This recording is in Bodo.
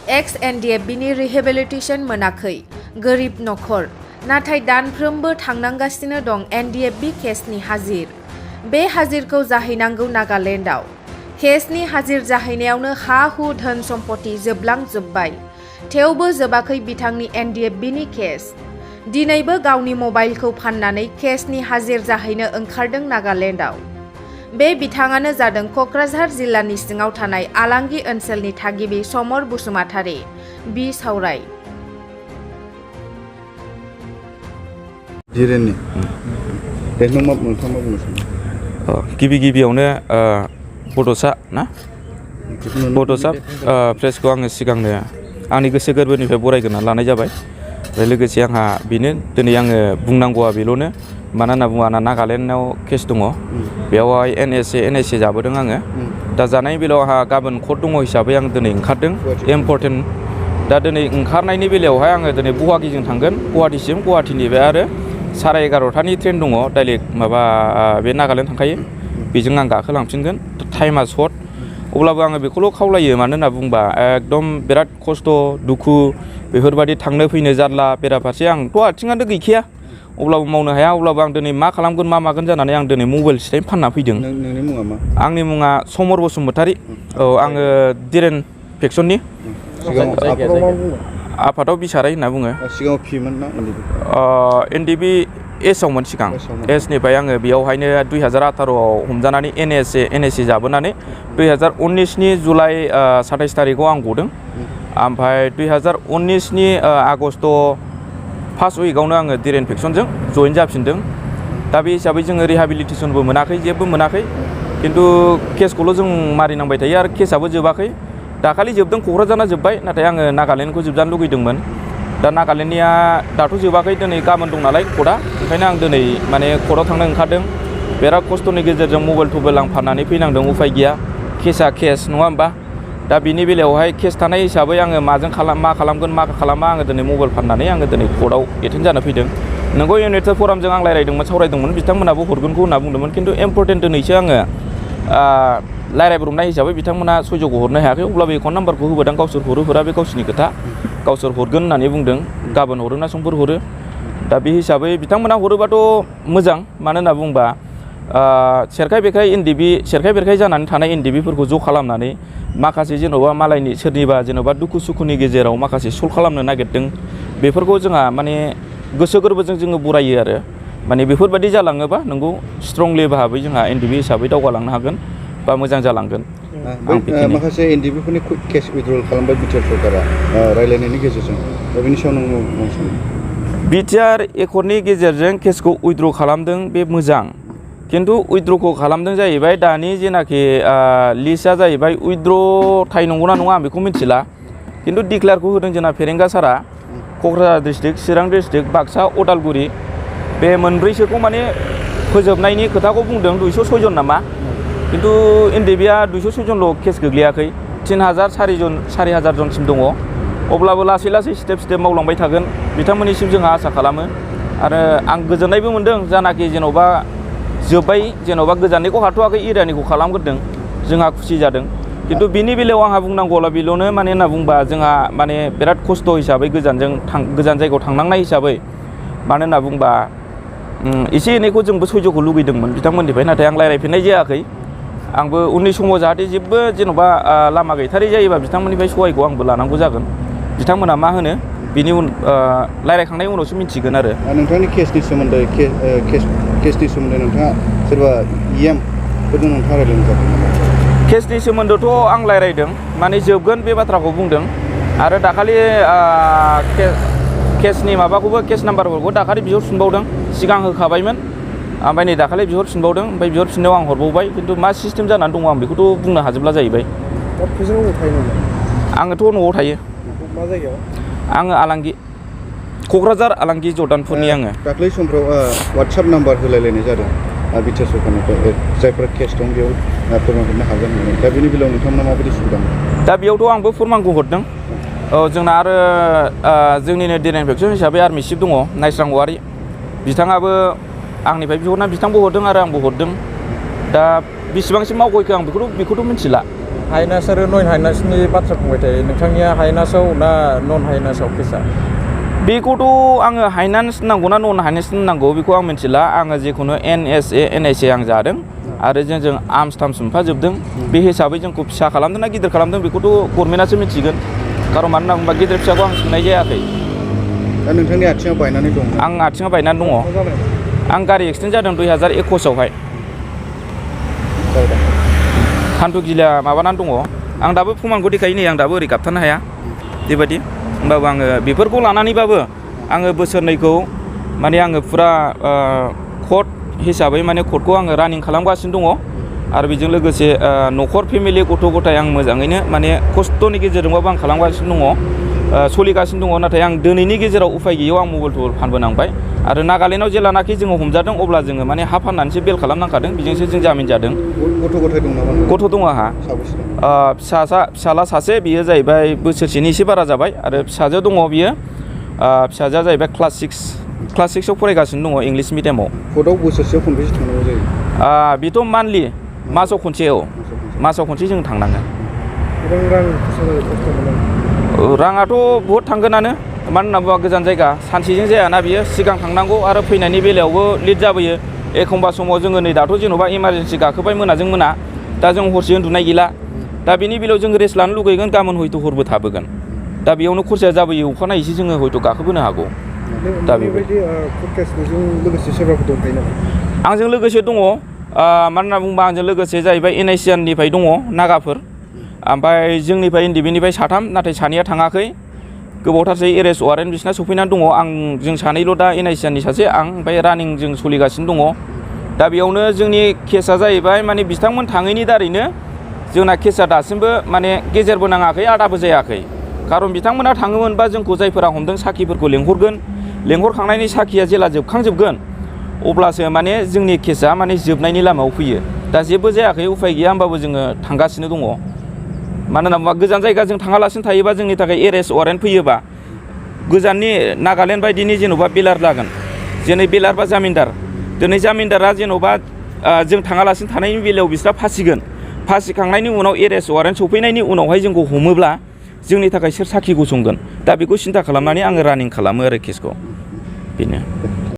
एक्स एनडिएफबिनि रिहेबिलिटेसन मोनाखै गोरिब नखर नाथाय दानफ्रोमबो थांनांगासिनो दं एनडिएफबि केसनि हाजिर बे हाजिरखौ जाहैनांगौ नागालेण्डआव केसनि हाजिर जाहैनायावनो हा हु धोन सम्पति जोबलांजोब्बाय थेवबो जोबाखै बिथांनि एनडिएफबिनि केस दिनैबो गावनि मबाइलखौ फाननानै केसनि हाजिर जाहैनो ओंखारदों नागालेण्डआव बे बिथाङानो जादों क'क्राझार जिल्लानि सिङाव थानाय आलांगि ओनसोलनि थागिबि समर बसुमतारी बि सावराय गिबियावनो बड'सा ना बड'सा प्रेसखौ आङो सिगांनो आंनि गोसो गोरबोनिफ्राय बरायग्रोना लानाय जाबाय आरो लोगोसे आंहा बेनो दिनै आङो बुंनांगौआ बेल'नो मानो होनना बुङोब्ला नागालेण्डआव केस दङ बेवहाय एनएसए जाबोदों आङो दा जानायनि बेलायाव आंहा गाबोन कर्ट दङ हिसाबै आं दिनै ओंखारदों इम्परटेन्ट दा दिनै ओंखारनायनि बेलायावहाय आङो दिनै गुवाहाटीजों थांगोन गुवाहाटीसिम गुवाहाटीनिफ्राय आरो 11:30 ट्रेन दङ डाइरेक्ट माबा बे नागालेण्ड थांखायो बेजों आं गाखोलांफिनगोन टाइमा सर्ट अब्लाबो आङो बेखौल' खावलायो मानो होनना बुंबा एकदम बिराद खस्थ' दुखु बेफोरबायदि थांनो फैनो जारला बेराफारसे आंथ' आथिङानो गैखाया अब्लाबो मावनो हाया अब्लाबो आं दिनै मा खालामगोन मा मागोन जानानै आं दिनै मबाइल सिटाइ फानना फैदों। नोंनि मुङा मा? आंनि मुङा समर बसुमतारी औ आङो दिरेन फेक्सननि आफादाव बिसाराय होनना बुङो सिगाङाव फिमोन ना एनडिबि एसआवमोन सिगां एसनिफ्राय आङो बेयावहायनो 2018 आव हमजानानै एनएसए जाबोनानै 2019नि जुलाइ 27 थारिखआव आं गदों ओमफ्राय 2019नि आगस्ट फार्स्ट उइकआवनो आङो दिरेन फेक्सनजों जइन जाफिनदों दा बे हिसाबै जोङो रिहेबिलिटेसनबो मोनाखै जेबो मोनाखै खिन्थु केसखौल' जों मारिनांबाय थायो आरो केसआबो जोबाखै दाखालि जोबदों क'क्राझारना जोब्बाय नाथाय आङो नागालेण्डखौ जोबजानो लुगैदोंमोन दा नागालेण्डनिया दाथ' जोबाखै दिनै गाबोन दं नालाय कर्टआ ओंखायनो आं दिनै माने कर्टआव थांनो ओंखारदों बिराद खस्थ'नि गेजेरजों मबाइल थबाइल आं फाननानै फैनांदों उफाय गैया केसआ केस नङा होमबा दा बिनि बेलायावहाय केस थानाय हिसाबै आङो मा खालामगोन मा खालामा आङो दिनै मबाइल फाननानै आङो दिनै कर्टआव एटेन्ड जानो फैदों नोंगौ इउनाइटेड फरामजों आं रायलायदोंमोन सावरायदोंमोन बिथांमोनाबो हरगोनखौ होनना बुंदोंमोन खिन्थु इम्परटेन्ट दिनैसो आङो रायलायब्रबनाय हिसाबै बिथांमोना सयज'खौ हरनो हायाखै अब्लाबो एकाउन्ट नाम्बारखौ होबोदों गावसोर हरा बे गावसोरनि खोथा गावसोर हरगोन होननानै बुंदों गाबोन हरो ना समफोर हरो दा बे हिसाबै बिथांमोना हरोबाथ' मोजां मानो होनना बुंबा सेरखाय बेरखाय जानानै थानाय एनडिबिफोरखौ ज' खालामनानै माखासे जेन'बा मालायनि सोरनिबा जेन'बा दुखु सुखुनि गेजेराव माखासे सल्भ खालामनो नागिरदों बेफोरखौ जोंहा माने गोसो गोरबोजों जोङो बरायो आरो माने बेफोरबायदि जालाङोबा नोंगौ स्ट्रंलि भाबै जोंहा एनडिबि हिसाबै दावगालांनो हागोन बा मोजां जालांगोन माखासे एनडिबिफोरनि केस उइथड्रल खालामबाय बिटिआर सरकारा रायलायनायनि गेजेरजों दा बेनि सायाव नों मा सानो बिटिआर एकर्डनि गेजेरजों केसखौ उइथड्र खालामदों बे मोजां खिन्थु उइथड्रखौ खालामदों जाहैबाय दानि जेनाखि लिस्टआ जाहैबाय उइथड्र थाइ नंगौना नङा आं बेखौ मिथिला खिन्थु डिक्लेयारखौ होदों जोंना फेरेंगा सारा क'क्राझार डिस्ट्रिक्ट चिरां डिस्ट्रिक्ट बाक्सा उदालगुरि बे मोनब्रैसोखौ माने फोजोबनायनि खोथाखौ बुंदों 206 जन नामा खिन्थु एनडिबिआ 206 जनल' केस गोग्लैयाखै 3,000-4,000 जनसिम दङ अब्लाबो लासै स्टेप मावलांबाय थागोन बिथांमोननिसिम जोंहा आसा खालामो आरो आं गोजोननायबो मोनदों जानाखि जेन'बा जोब्बाय जेन'बा गोजाननिखौ हाथ'वाखै एरियानिखौ खालामग्रोदों जोंहा खुसि जादों खिन्थु बिनि बेलायाव आंहा बुंनांगौला बेल'नो माने होनना बुंबा जोंहा माने बिराद खस्थ' हिसाबै गोजान जायगायाव थांनांनाय हिसाबै मानो होनना बुंबा एसे एनैखौ जोंबो सयज'खौ लुगैदोंमोन बिथांमोननिफ्राय नाथाय आं रायज्लायफिननाय जायाखै आंबो उननि समाव जाहाथे जेबो जेन'बा लामा गैथारै जायोबा बिथांमोननिफ्राय सहायखौ आंबो लानांगौ जागोन बिथांमोना मा होनो बिनि उन रायज्लायखांनायनि उनावसो मिथिगोन आरो नोंथांनि केसनि सोमोन्दै नोंथाङा सोरबा इएमफोरजों नोंथाङा रायज्लायनो जादों केसनि सोमोन्दोथ' आं रायज्लायदों माने जोबगोन बे बाथ्राखौ बुंदों आरो दाखालि केसनि माबाखौबो केस नाम्बारफोरखौ दाखालि बिहरफिनबावदों सिगां होखाबायमोन ओमफ्राय नै दाखालि बिहरफिनबावदों ओमफ्राय बिहरफिननायाव आं हरबावबाय खिन्थु मा सिस्टेम जानानै दङ आं बेखौथ' बुंनो हाजोबला जाहैबाय आङोथ' न'आव थायो मा जायगायाव आङो आलांगि क'क्राझार आलांगि जर्दानपुरनि आङो दाख्लै समफ्राव वाट्सएप नाम्बार होलायलायनाय जादों बिटिआर सरकारनिफ्राय जायफोरा केस दं बेयाव फोरमान हरनो हागोन होननानै दा बेनि बेलायाव नोंथांमोना माबायदि सुबिदा दा बेयावथ' आंबो फोरमानखौ हरदों औ जोंना आरो जोंनिनो दिरेन फेक्सन हिसाबै आर्मि चिफ दङ नायस्रां औवारि बिथाङाबो आंनिफ्राय बिहरना बिथांबो हरदों आरो आंबो हरदों दा बेसेबांसिम मावगयखो आं बेखौथ' मिथिला हाइनास आरो नन हाइनासनि बाथ्रा बुंबाय थायो नोंथांनिया हाइनासाव ना नन हाइनासाव केसा बेखौथ' आङो हाइनान्स नांगौ ना नन हाइनान्स नांगौ बेखौ आं मिथिला आङो जेखुनु NSA आं जादों आरो जों आर्मस टार्मस मोनफाजोबदों बे हिसाबै जोंखौ फिसा खालामदों ना गिदिर खालामदों बेखौथ' गभर्नमेन्टआसो मिथिगोन कारन मानो होनना बुङोबा गिदिर फिसाखौ आं सोंनाय जायाखै दा नोंथांनि आथिङाव बायनानै दं आं आथिङाव बायनानै दङ आं गारि एक्सिडेन्ट जादों 2021आवहाय हान्थुगिला माबानानै दङ आं दाबो प्रमानखौ देखायो नै आं दाबो ओरै गाबथानो हाया बेबायदि होमबाबो आङो बेफोरखौ लानानैबाबो आङो बोसोरनैखौ माने आङो फुरा कर्ट हिसाबै माने कर्टखौ आङो रानिं खालामगासिनो दङ आरो बेजों लोगोसे न'खर फेमिलि गथ' गथाय आं मोजाङैनो माने खस्थ'नि गेजेरजोंबाबो आं खालामगासिनो दङ सोलिगासिनो दङ नाथाय आं दिनैनि गेजेराव उफाय गैयैयाव आं मबाइल टबाइल फानबोनांबाय आरो नागालेण्डआव जेलानाखि जोङो हमजादों अब्ला जोङो माने हा फाननानैसो बेल खालामनांखादों बेजोंसो जों जामिन जादों गथ' गथाय दं नामा गथ' दङ आंहा साबेसे दं फिसाला सासे बियो जाहैबाय बोसोरसेनि एसे बारा जाबाय आरो फिसाजो दङ बियो फिसाजोआ जाहैबाय क्लास 6आव फरायगासिनो दङ इंलिस मिडियामाव कर्टआव बोसोरसेयाव खनबेसे थांनांगौ जायो बेथ' मान्थलि मासाव खनसे मासाव खनसे जों थांनाङो राङाथ' बहुद थांगोनानो मानो होनना बुङोबा गोजान जायगा सानसेजों जायाना बियो सिगां थांनांगौ आरो फैनायनि बेलायावबो लेट जाबोयो एखमबा समाव जोङो नै दाथ' जेन'बा इमारजेन्सि गाखोबाय मोनाजों मोना दा जों हरसे उन्दुनाय गैला दा बेनि बेलायाव जों रेस्ट लानो लुगैगोन गाबोन हयथ' हरबो थाबोगोन दा बेयावनो खरसाया जाबोयो अखानायैसो जोङो हयथ' गाखोबोनो हागौ दा बेबायदि लोगोसे सोरबाफोर दंखायो नामा आंजों लोगोसे दङ मानो होनना बुङोबा आंजों लोगोसे जाहैबाय NICNनिफ्राय दङ नागाफोर ओमफ्राय जोंनिफ्राय NDBनिफ्राय साथाम नाथाय सानैया थाङाखै गोबावथारसै एरेस्ट वारेन्ट बिसिना सफैनानै दङ जों सानैल' दा NICNनि सासे आं ओमफ्राय रानिं जों सोलिगासिनो दङ दा बेयावनो जोंनि केसा जाहैबाय माने बिथांमोन थाङैनि दारैनो जोंना केसा दासिमबो माने गेजेरबो नाङाखै आदाबो जायाखै खारन बिथांमोना थाङोमोनबा जोंखौ जायफोरा हमदों साखिफोरखौ लेंहरखांनायनि साखिया जेला जोबखांजोबगोन अब्लासो माने जोंनि केसा माने जोबनायनि लामायाव फैयो दा जेबो जायाखै उफाय गैया होमबाबो जोङो थांगासिनो दङ मानो होनना बुङोबा गोजान जायगा जों थाङालासिनो थायोबा जोंनि थाखाय एरेस्ट वारेन्ट फैयोबा गोजाननि नागालेण्ड बायदिनि जेन'बा बेलार लागोन जेनै बेलार बा जामिनदार दिनै जामिनदारा जेन'बा जों थाङालासिनो थानायनि बेलायाव बिस्रा फासिखांनायनि उनाव एरेस्ट वारेन्ट सफैनायनि उनावहाय जोंखौ हमोब्ला जोंनि थाखाय सोर साखि गसंगोन दा बेखौ सिन्था खालामनानै आङो रानिं खालामो आरो केसखौ बेनो